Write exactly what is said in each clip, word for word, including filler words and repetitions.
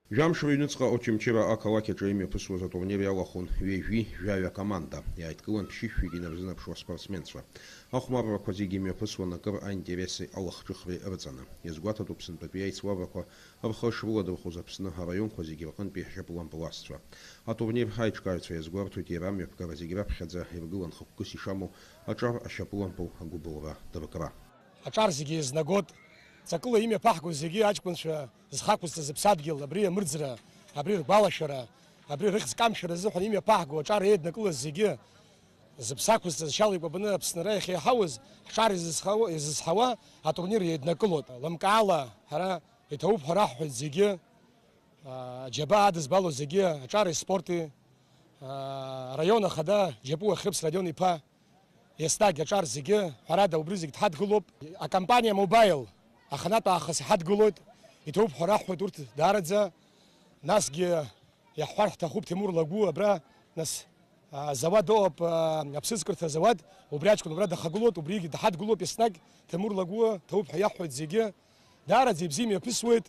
Жәамш рыҩныҵҟа Очамчыра ақалақь аҿы имҩаԥысуаз атурнир иалахәын ҩажәи жәаҩа команда. Иааидкылан ԥшьышәҩык инарзынаԥшуа спортсменцәа. Ахәмаррақәа зегьы имҩаԥысуан акыр аинтереси алахҿыхреи рыҵаны. Иазгәаҭатәуп сынтәатәи аицлабрақәа рхы шрыладырхәоз Аԥсны араионқәа зегьы рҟынтәи ҳшьапылампыл асцәа. Атурнир аиҿкааҩцәа иазгәарҭоит иара амҩаԥгара зегьы раԥхьаӡа иргылан хықәкыс ишамоу аҿар ашьапылампыл агәыбылра дыркра. Аҿар зегьы еизнагоит. Ҵакыла имҩаԥаҳго зегьы аҷкәынцәа зхы ақәызҵаз аԥсадгьыл, абри амырӡра, абри ргәалашәара, абри рыхьӡ камшәара азыҳәан имҩаԥаҳго аҿар еиднакылаз зегьы зыԥсы ақәызҵаз шьала икәабаны Аԥсныра иахьеиҳауаз ҳҿар изызҳауа, изызҳауа атурнир еиднакылоит. Лымкаала ҳара иҭабуп ҳәа раҳҳәоит зегьы, аа, аџьабаа адызбало зегьы, аҿари спорти, аа, араион ахада Џьапуа Хьыԥс Радион иԥа. Еснагь аҿар зегьы, ҳәарада, убри зегь дҳадгылоуп. Акомпаниа Мобаил аханатә аахыс иҳадгылоит, иҭоуп ҳәа раҳҳәоит урҭ даараӡа. Насгьы иаҳҳәар ҳҭахуп Ҭемур Лагәы абра, нас, а, зауад ыҟоуп, а, аԥсыӡкырҭа зауад, убри аҷкәын убра дахагылоит, убригь дҳадгылоуп еснагь Ҭемур Лагәы, ҭоуп ҳәа иаҳҳәоит зегьы. Даараӡа ибзиа имҩаԥысуеит.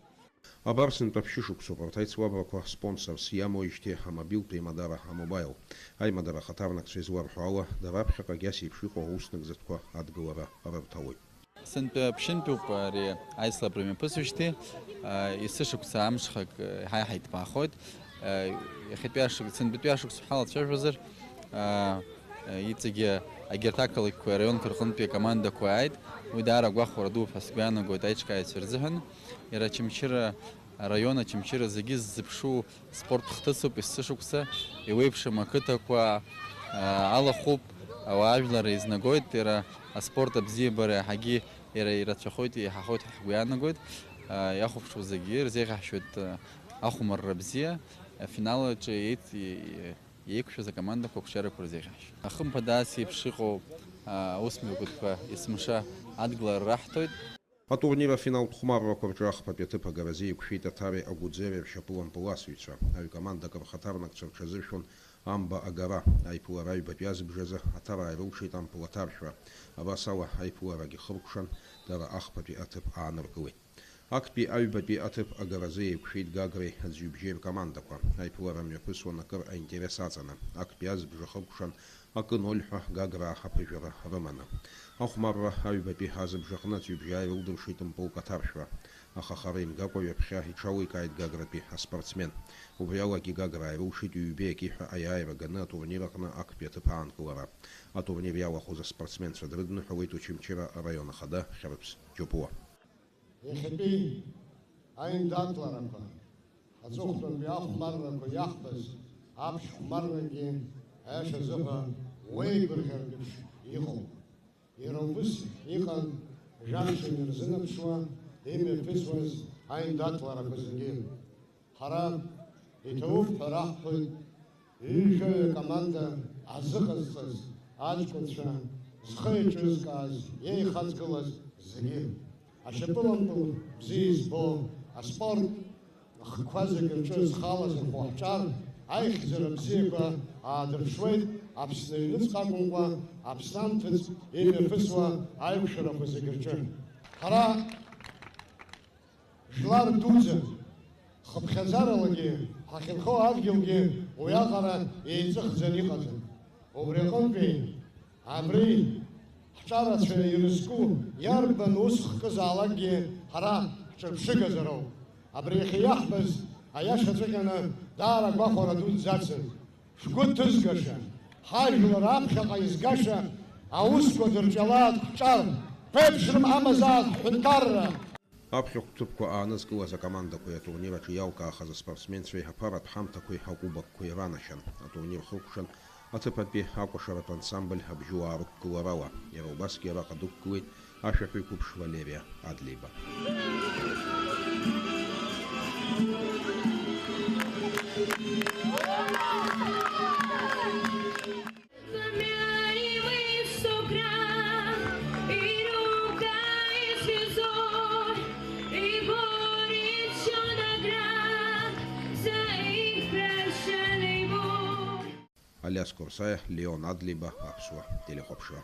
Абар сынтәа ԥшьышықәсоуп арҭ аицлабрақәа спонсорс иамоу ижьҭеи амобилтә еимадара амобаил. Аимадара ахаҭарнакцәа изларҳәо ала, дара аԥхьаҟагь ас еиԥш иҟоу аус нагӡатәқәа адгылара рырҭалоит. Сынтәа ԥшьынтәуп ари аицлабра мҩаԥысуеижьҭеи, а, есышықәса амшхак, а, иҳа-иҳа иҭбаахоит. А, иахьатәи ашықә-, сынтәатәи ашықәс ҳалацәажәозар, а, а, иҵегьы агьырҭ ақалақьқәеи араионқәеи рҟынтәи акомандақәа ааит. Уи даара агәахәара дууп ҳәа сгәы иаанагоит аиҿкааҩцәа рзыҳәан. Иара Очамчыра араион, Очамчыра зегьы ззыԥшу спорт хҭысуп есышықәса, еиуеиԥшым ақыҭақәа, аа, алахәуп, ауаажәлар еизнагоит, иара аспорт абзиабара иаҳагьы иара ирацәахоит, иаҳахоит ҳәа ҳгәы иаанагоит. Аа, иахәаԥшуа зегьы ирзеиӷьаҳшьоит, аа, ахәмарра бзиа, афинал аҿы еит-, е-, е-, еиқәшәаз акомандақәа ақәҿиарақәа рзеиӷьаҳшьоит. Хымԥада ас еиԥш иҟоу, аа, аусмҩаԥгатәқәа есымша адгылара раҳҭоит. Атурнир афиналтә хәмаррақәа рҿы ахԥатәи аҭыԥ агаразы еиқәшәеит Аҭареи Агәыӡереи ршьапылампыласыҩцәа. Аҩ-командак рхаҭарнакцәа рҽазыршәон амба агара. Аиԥылара аҩбатәи азыбжазы Аҭараа ирылшеит ампыл аҭаршәра. Абас ала, аиԥыларагь ихыркәшан, дара ахԥатәи аҭыԥ ааныркылеит. Актәи аҩбатәи аҭыԥ агаразы еиқәшәеит Гагреи Аӡҩыбжьеи ркомандақәа. Аиԥылара мҩаԥысуан акыр аинтерес аҵаны. Актәи азыбжа хыркәшан акы ноль ҳәа Гаграа аԥыжәара рыманы. Ахәмарра аҩбатәи азыбжаҟны Аӡҩыбжьаа ирылдыршеит мпылк аҭаршәра. Аха хара имгакәа ҩаԥхьа иҽаликааит Гагратәи аспортсмен. Убри алагьы Гаграа ирылшеит ҩбеи аки ҳәа аиааира ганы атурнир аҟны актәи аҭыԥ аанкылара. Атурнир иалахәыз аспортсменцәа дрыдныҳәалеит Очамчыра араион ахада Хьарыԥс Џьопуа. Иахьатәи аиндаҭларақәа, аҵыхәтәантәи ахәмаррақәа иаҳбаз аԥшь хәмаррагьы аиашазыҳәа уеигәырӷьартә еиԥш иҟоуп. Иара убыс иҟан жәаф шықәса ирзынаԥшуа имҩаԥысуаз аиндаҭларақәа зегьы. Ҳара иҭоуп ҳәа раҳҳәоит, ҩажәаҩ акоманда азыҟазҵаз аҷкәынцәа, зхы еиҿызкааз, еихаҵгылаз зегьы. Ашьапылампыл бзиа избо, аспорт ахқәа зегьы рҿы зхы алазырхәо ҳҿар, аихьӡара бзиақәа аадырԥшуеит Аԥсны аҩныҵҟа акәымкәа, Аԥсны анҭыҵ имҩаԥысуа аиқәшәарақәа зегьы рҿы. Ҳара Жәлар дуӡӡан, хыԥхьаӡаралагьы ҳахьынхо адгьылгьы уиаҟара еиҵыхӡан иҟаӡам. Убри аҟынтәи, абри ҳҿарацәа ирызку иарбан ус хкызаалакгьы ҳара ҳҿырԥшыгазароуп. Абри иахьа иаҳбаз аиашаҵәҟьаны даара агәахәара дуӡӡацын. Шәгәы ҭызгаша, ҳажәлар аԥхьаҟа изгаша аусқәа дырҿиалааит ҳҿар, ԥеиԥшрым ҳамазаат ҳҳәынҭарра! Аԥхьахә ҭыԥқәа аанызкылаз акомандақәеи атурнир аҿы иалкаахаз аспортсменцәеи аԥаратә ҳамҭақәеи акубокқәеи ранашьан. Атурнир хыркәшан аҭыԥантәи акәашаратә ансамбль абжьуаа рықәгыларала. Иара убасгьы араҟа дықәгылеит ашәаҳәаҩ қәыԥш Валериа Адлеиба. Алиас Курсаиа, Леон Адлеиба, Аԥсуа телехәаԥшра.